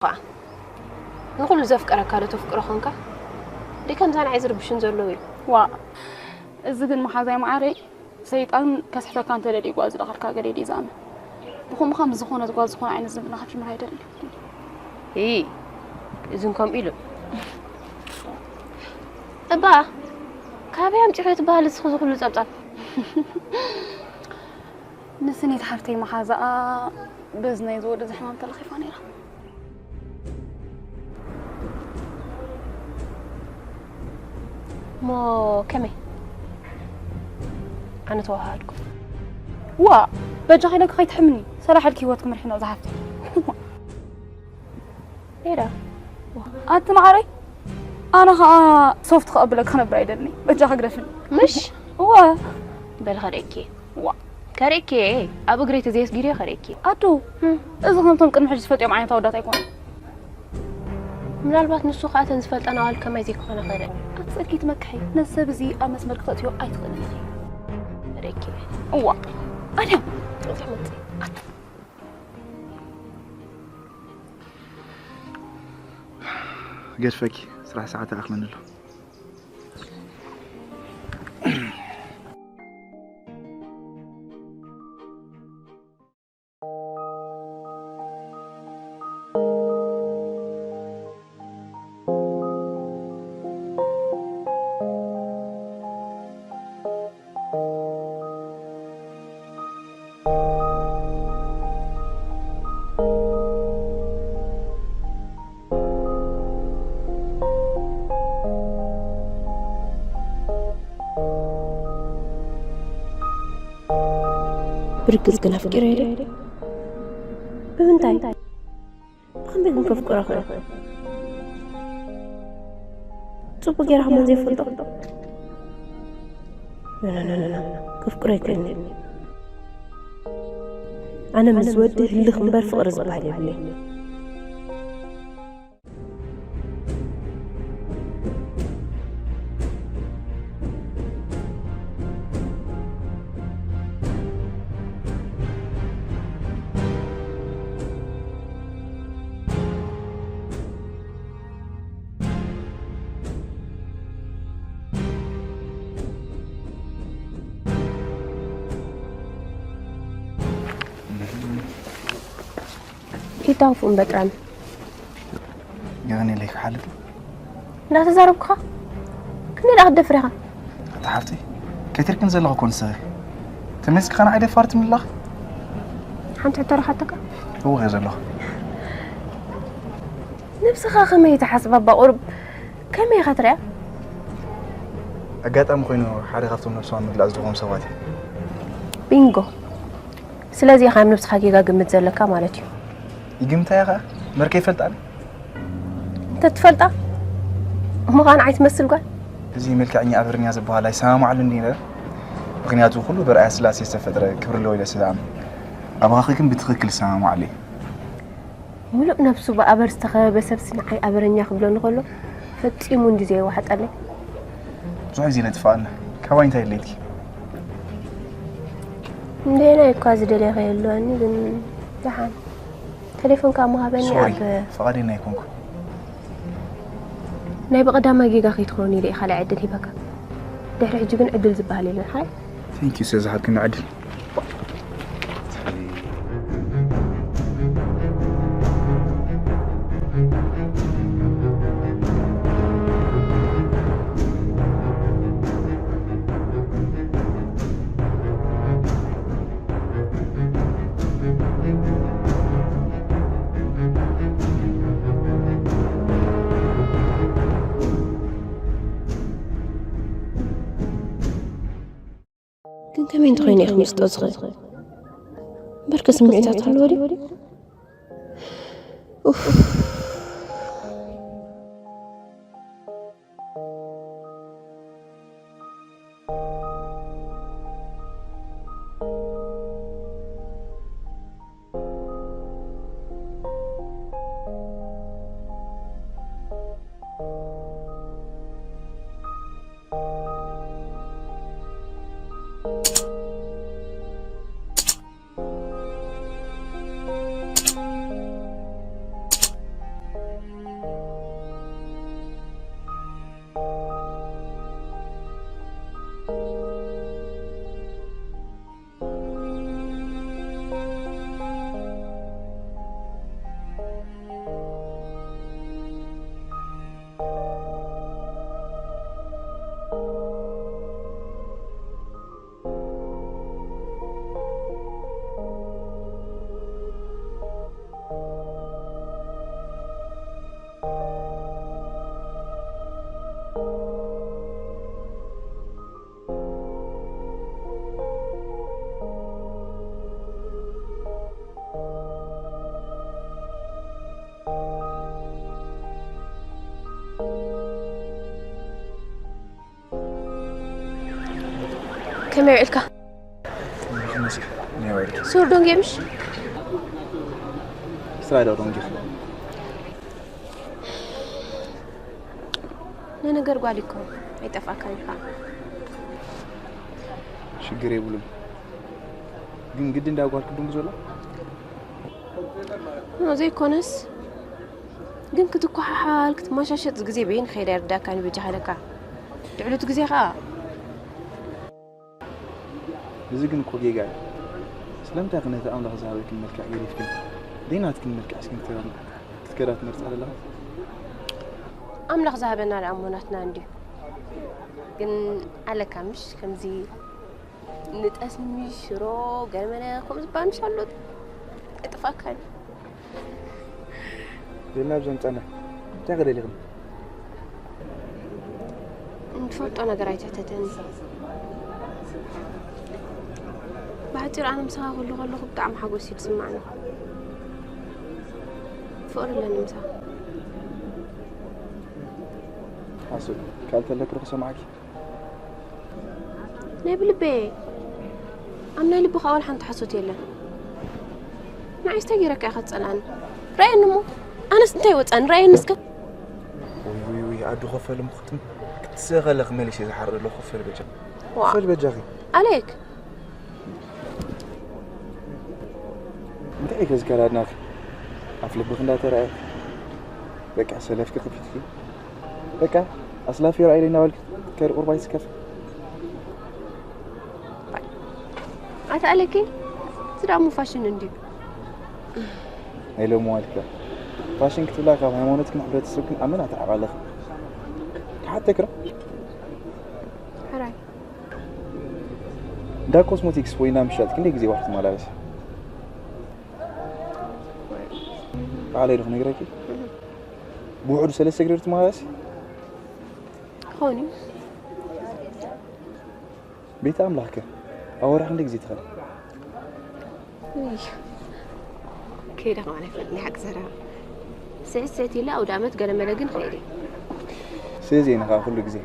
ኸዓ ንኹሉ ዘፍቀረካ ዶ ተፍቅሮ ኾንካ? ደይ ከምዛ ንዓይ ዝርብሹን ዘለዉ እዩ። ዋ፣ እዚ ግን መሓዛይ መዓረይ፣ ሰይጣን ከስሕተካ እንተደልዩ ጓል ዝለኸልካ ገለ ድዩ ዝኣምን? ብኸምኡ ከም ዝኾነት ጓል ዝኾነ ዓይነት ዝምድና ክትጅምር ኣይደልን። ይ እዝን ከምኡ ኢሉ እባ ካበይ ኣምፂኹ ትበሃል እስኺ ዝኹሉ ፀብፃብ? ንስኒት ሓፍተይ መሓዛኣ በዚ ናይ ዝወደ ዝሕማም ተለኺፋ ነይራ። እሞ ከመይ ኣነ ተዋሃድኩ? ዋ በጃ ኸይለካ ከይትሕምኒ ሰላሕ ኢልኪ ህይወት ክምርሒ ነው ዝሓፍተይ። ነይራ ኣቲ መዓረይ ኣነ ኸዓ ሶፍት ክቐብለክ ክነብር ኣይደልኒ በጃ ክግደፍኒ። ምሽ እወ በል ከርእኪ ዋ ከርእኪ ኣብ እግረይ ተዘየስጊድዮ ከርእኪ ኣዱ እዚ ከምቶም ቅድሚ ሕጂ ዝፈልጥዮም ዓይነት ኣወዳት ኣይኮነን። ምናልባት ንሱ ከዓ ተን ዝፈልጠን ኣዋል ከማይ ዘይክኾነ ክእል። ኣቲ ፅርጊት መክሒ ነዚ ሰብ እዚ ኣብ መስመር ክተእትዮ ኣይትኽእልን ኢኺ። ርእኪ እዋ ኣድያም እንታይ መፅእ? ገድፈኪ ስራሕ ሰዓት ኣኽለኒ ኣሎ። ብርግጽ ግን ኣፍቂረዮ ድየ? ብምንታይ? ብኸመይ ግን ከፍቅሮ ክእል? ጽቡቕ ጌራ ከማን ዘይፈልጦ? ኖኖኖኖ፣ ከፍቅሮ ኣይክእልን እዩ። ኣነ ምስ ወዲ ህልኽ እምበር ፍቕሪ ዝበሃል የብለይ። ይታወፉ እምበጥራም ገበን የለይ ክሓልፍ እንዳተዛረብኩኻ ክንደይ ደኣ ክትደፍር ኢኻ? ኣታ ሓፍተይ ከይትርክን ዘለኹ እኮ ንስኺ ተመልስካ ንዓይ ደፋር ትምልላኽ ሓንቲ ሕቶ ረኻተካ እወ ዘለኹ ነብስኻ ከመይ ትሓስባ እባ ቁሩብ ከመይ ኢኻ ትሪኣ? ኣጋጣሚ ኮይኑ ሓደ ካብቶም ነብስኻ ምግላፅ ዝደኾኑ ሰባት እዩ ቢንጎ ስለዚ ኢኻ ኣብ ነብስኻ ጌጋ ግምት ዘለካ ማለት እዩ ይግምታ እያ ኸዓ መርከ ይፈልጣ እንተ ትፈልጣ እሞ ኸዓ ንዓይ ትመስል ጓል እዚ መልክዐኛ ኣበርኛ ዝበሃል ኣይሰማማዓሉ እንዲ ነበር ምክንያቱ ኩሉ ብርኣያ ስላሴ ዝተፈጥረ ክብሪ ኣለዎ ኢለ ስለ ኣምን ኣባኻኺ ግን ብትኽክል ይሰማማዓሉ እየ ሙሉእ ነብሱ ብኣበር ዝተኸበበ ሰብሲ ንዓይ ኣበረኛ ክብለኒ ከሎ ፈጺሙ እንዲ ዘይዋሕጠለይ ብዙሕ ግዜ ነጥፍኣና ካባይ እንታይ ድሌትኪ እንደየናይ እኳ ዝደልየ ከይህልወኒ ግን ደሓን ተሌፎንካ ምሃበኒ ሶሪ ኣብ ፍቓደኛ ኣይኮንኩ ናይ ብቐዳማይ ጌጋ ከይትኸውን ኢለ እየ ካልእ ዕድል ሂበካ ድሕሪ ሕጂ ግን ዕድል ዝበሃል የለን ሓይ ቴንኪዩ ስለ ዝሃብክኒ ዕድል ግን ከመይ እንተኾይነ ኢኹ ምስጦ ዝኽእል በርከ ስምዒታት ኣለዎ ድዩ ከመይ ውዒልካ? ይመስል ናይ ወርድ ሱር ዶንጌ ምሽ? ስራይ ዶ ዶንጌ ንነገር ጓል እኮ ኣይጠፋካን ኢኻ። ሽግር የብሉን። ግን ግዲ እንዳጓል ክዱም ዘሎ ኖ ዘይኮነስ ግን ክትኳሓሓል ክትመሻሸጥ ግዜ በይን ከይዳ ይርዳካን ይበጃሃለካ። ድዕሉት ግዜ ኸኣ እዚ ግን እኮ ጌጋ እዩ። ስለምንታይ ክነቲ ኣምላኽ ዝሃበክን መልክዕ ገዲፍክን ደይናትክን መልክዕ እስክን ክትከዳ ትመርጻ ዘለኻ? ኣምላኽ ዝሃበና ደኣ እሞ ናትና እንድዩ። ግን ኣለካ ምሽ ከምዚ ንጠስሚ ሽሮ ገለመለ ከምኡ ዝበሃል ምሽ ኣሎ። እጥፋካን ዜና ብዘምጻና እንታይ ክደሊኽን? ንትፈልጦ ነገር ኣይትሕተተኒ። ብሓፂሩ ኣነ ምሳኻ ክህሉ ከለኹ ብጣዕሚ ሓጎስ እዩ ዝስማዕኒ። ፍቕሪ ኣለኒ ምሳኻ። ሓሶት ካብ ተለክ ዶ ክሰማዓኪ? ናይ ብልበ ኣብ ናይ ልብኻ ዋላ ሓንቲ ሓሶት የለን። ንዓይስ እንታይ ገይረካ ኢኻ ትጸልኣኒ? ርኣየኒ እሞ ኣነስ እንታይ ወጻኒ? ርኣየኒ እስከ። ውይ ውይ ውይ ኣዱ ኮፈል እሞ ክትም ክትስእኸለ ክመልሽ እየ ዝሓር ዘለኹ ኮፈል በጃ ዋ ኮፈል በጃኺ ኣሌክ እንታይ እዩ ከዝከራድናኺ ኣፍ ልብኺ እንዳተረኣየ በቃ ሰለፍኪ ክፊትኪ በቃ ኣስላፊ ራእይ እናበልክ ከር ቁርባይ ስከፍ ኣታ ኣለኪ እዚ ደኣ እሞ ፋሽን እንድዩ። ናይ ሎሚ ዋልካ ፋሽን ክትብላ ካብ ሃይማኖትክን ሕብረተሰብክን ኣመን ኣተዓባለኽ ክሓተክራ ሕራይ እንዳ ኮስሞቲክስ ወይ እንዳ ምሻጥ ክንደይ ግዜ ዋሕ ትመላለስ? ባዕለይ ዶ ክነግረኪ? ብውሕዱ ሰለስተ ግዜ ትመላለስ? ክኸውን እዩ። ቤተ ኣምላኽከ ኣብ ወርሒ ክንደይ ግዜ ትኸዲ? ውይ፣ ከይደ ከማን ኣይፈልጥን ሓቂ ዘረባ። ስዕት ስዕት ኢለ ኣውደ ኣመት ገለ መለ ግን ከይደ። ስለዚ ኢና ከዓ ኩሉ ግዜ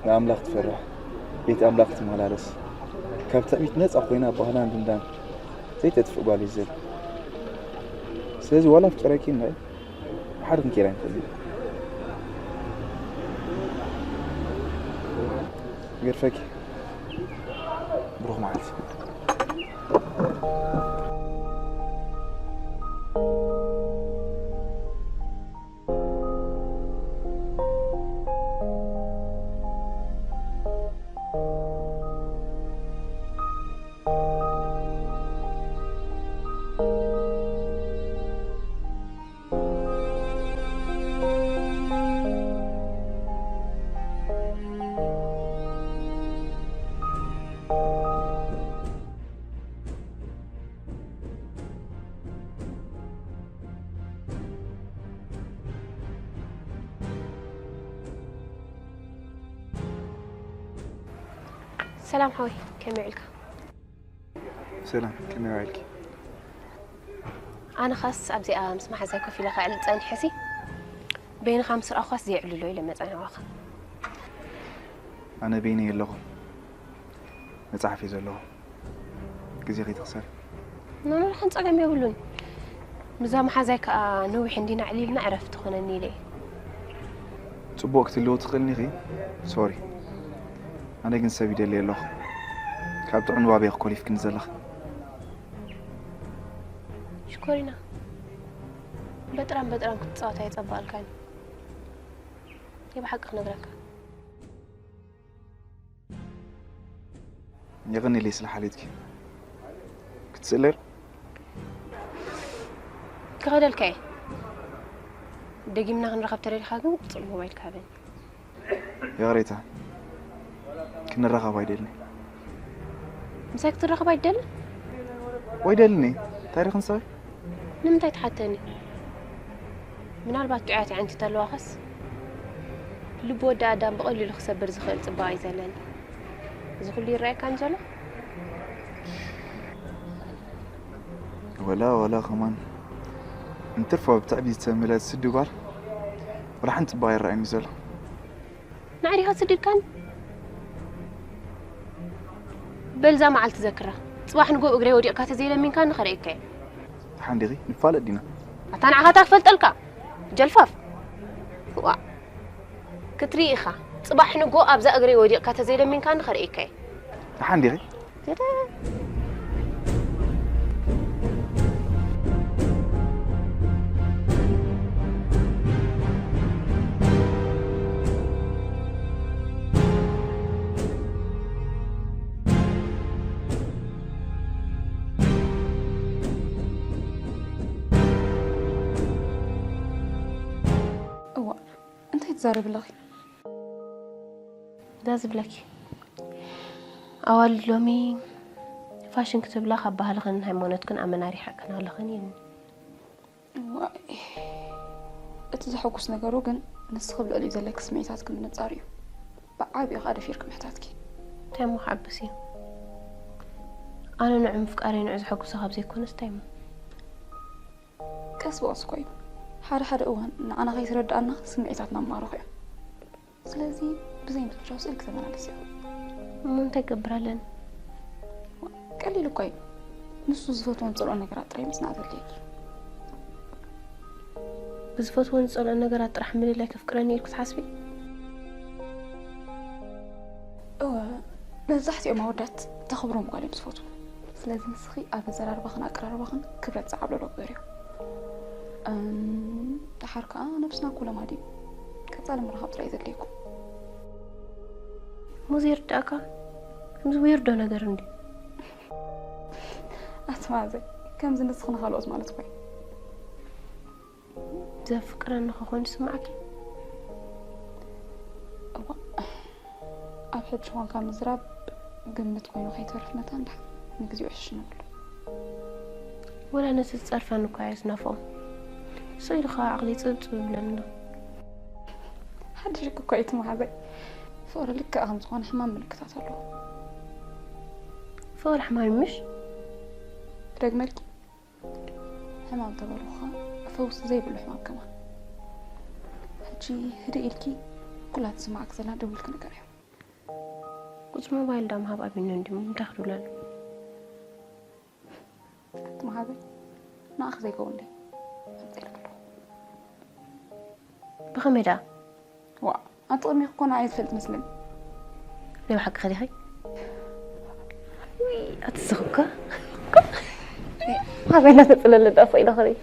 ንኣምላኽ ትፈርሕ፣ ቤት ኣምላኽ ትመላለስ፣ ካብ ትዕቢት ነፃ ኮይና ባህላን ልምዳን ዘይተጥፍእ ጓል እዩ ዘል። ስለዚ ዋላ ኣፍቂረኪ እምበር ብሓደ ክንከይድ ኣይንኽእልን። ገድፈኪ። ብሩኽ መዓልቲ። ሰላም ሓወይ፣ ከመይ ውዒልካ? ሰላም፣ ከመይ ውዒልኪ? ኣነ ኻስ ኣብዚኣ ምስ መሓዛይ ኮፍ ኢለ ከዕልል ጸኒሐሲ፣ በይንኻ ምስ ረኣኹኻስ ዘየዕልሎ ኢለ መጸ ናባኻ። ኣነ በይነይ ኣለኹ፣ መጽሓፍ እዩ ዘለኹ። ግዜ ከይትኽሰር። ኖኖ፣ ሓንቲ ጸገም የብሉን። ምዛ መሓዛይ ከኣ ነዊሕ እንዲና ዕሊልና ዕረፍቲ ትኾነኒ ኢለ እየ። ጽቡቕ ክትልዎ ትኽእልኒ ኢኺ። ሶሪ። ኣነ ግን ሰብ ይደሊ ኣለኹ። ካብ ጥዑም ንባብ ኢኺ ኮሊፍክኒ ዘለኺ። ሽኮሪና፣ በጥራም በጥራም ክትጻወት ኣይጸባእልካን። ብሓቂ ክነግረካ። የቐንየለይ ስለ ሓልዮትኪ። ክትስእለር ክኸደልካ እየ። ደጊምና ክንረኸብ ተደሊኻ ግን ቁፅሪ ሞባይል ክሃበኒ። ይቕሬታ፣ ክንራኸብ ኣይደልን። ምሳይ ክትራኸብ ኣይደልን? ወይ ደልኒ እንታይ ርኽን ሰበይ? ንምንታይ ትሓተኒ? ምናልባት ጥዑያት ኣዒንቲ ተለዋኸስ ልቢ ወዲ ኣዳም ብቐሊሉ ክሰብር ዝኽእል ፅባቐ እዩ ዘለኒ። እዚ ኩሉ ይረኣየካን ዘሎ? ወላ ወላ ከማን እንትርፎ ብትዕቢት ዝተመልአት ስዲ ጓል ወላ ሓንቲ ፅባቐ ይረኣየኒ ዘሎ። ንዓዲኻ ስዲድካን በልዛ መዓልቲ ዘክራ። ፅባሕ ንጎ እግረይ ወዲቕካ ተዘይለሚንካኒ ከርእየካ እየ። ደሓን ዲኺ? ንፋለጥ ዲና? ኣታ ንዓኻ ታ ክፈልጠልካ ጀልፋፍ። ዋ ክትርኢ ኢኻ። ፅባሕ ንጎ ኣብዛ እግረይ ወዲቕካ ተዘይለሚንካኒ ከርእየካ እየ። ደሓን ዲኺ? እዋ እንታይ ትዛረቢ ኣለኺ? እዛ ዝብለኪ ኣዋልድ ሎሚ ፋሽን ክትብላ ካብ ባህልኽን ሃይማኖትክን ኣመና ሪሓቅክን ኣለኽን ኢልኒ። ዋይ፣ እቲ ዘሐጉስ ነገሩ ግን ንስኺ ኣብ ልዕሊኡ ዘለኪ ስምዒታት ግን ምንጻር እዩ። ብዓቢኡ ከኣ ደፊርኪ ምሕታትኪ። እንታይ እሞ ክዓብስ እዩ? ኣነ ንዑ ምፍቃረይ ንዑ ዘሐጉሶ ካብ ዘይኮነስ እንታይ እሞ? ቀስ ብቐስ እኮ እዩ። ሓደ ሓደ እዋን ንዓና ከይተረድኣና ስምዒታትና ማረኹ እዮም። ስለዚ ብዘይ ምትብቻው ስእልኪ ተመላለስዮ። እሞ እንታይ ክገብር ኣለኒ? ቀሊል እኮ እዩ። ንሱ ዝፈትዎን ዝጸልኦን ነገራት ጥራይ ምጽናዕ ዘድልየኪ። ብዝፈትዎን ዝጸልኦን ነገራት ጥራሕ ምልላይ ከፍቅረኒ ኢልኩ ትሓስቢ? እወ፣ መብዛሕትኦም ኣወዳት ተኽብሮም ጓል እዮም ዝፈትዉ። ስለዚ ንስኺ ኣብ ኣዘራርባኽን ኣቀራርባኽን ክብረት ዝዓብለሎ ግበርዮ። እም፣ ደሓር ከኣ ነብስና እኮ ለማዲ እዩ። ቀጻሊ ምርኻብ ጥራይ ዘድልየኩም። እሞ ዘይርዳእካ ከምዚ ዊርዶ ነገር እንድዩ። ኣቲ መዓዘይ፣ ከምዚ ንስኺ ንኻልኦት ማለት እኮ እዩ። ዘፍቅረኒ ክኾን ይስማዓኪ? እዋ፣ ኣብ ሕጂ ኮንካ ምዝራብ ግምት ኮይኑ ከይተርፍ መታን ደሓን ንግዚኡ ዕሽሽ ንብሎ። ወላ ነቲ ዝጸርፈኒ እኳ እየ ዝናፍቖ። ስቕ ኢሉ ከዓ ዓቕለይ ጽብጽብ ይብለኒ ኣሎ። ሓድሽ እኮ እዩ እቲ መሓዛይ። ፍቕሪ ልክዕ ከም ዝኾነ ሕማም ምልክታት ኣለዎ። ፍቕሪ ሕማም እዩ ምሽ? ክደግመልኪ? ሕማም ተበልኹኻ ፈውሲ ዘይብሉ ሕማም ከማን። ሕጂ ህድእ ኢልኪ ኩላ ትስማዓኪ ዘላ ደዊልኪ ንገርዮ። ቁጽሪ ሞባይል ዳ ምሃብ ኣቢኒ እንድዩ እንታይ ክድውለሉ? ኣቲ መሓዛይ ንኣኺ ዘይከውን ድዩ? ኣምጺእልኪ ኣለኹ። ብኸመይ ደኣ? ዋ ኣቲ ቅድሚኺ እኮ ንዓይ ዝፈልጥ መስለኒ። ናይ ብሓቂ ኸዲኸይ? ውይ ኣቲ ዝኽካ? መሓዛይ እናተጽለለ ደኣ ፈኢላ ኸርኢ።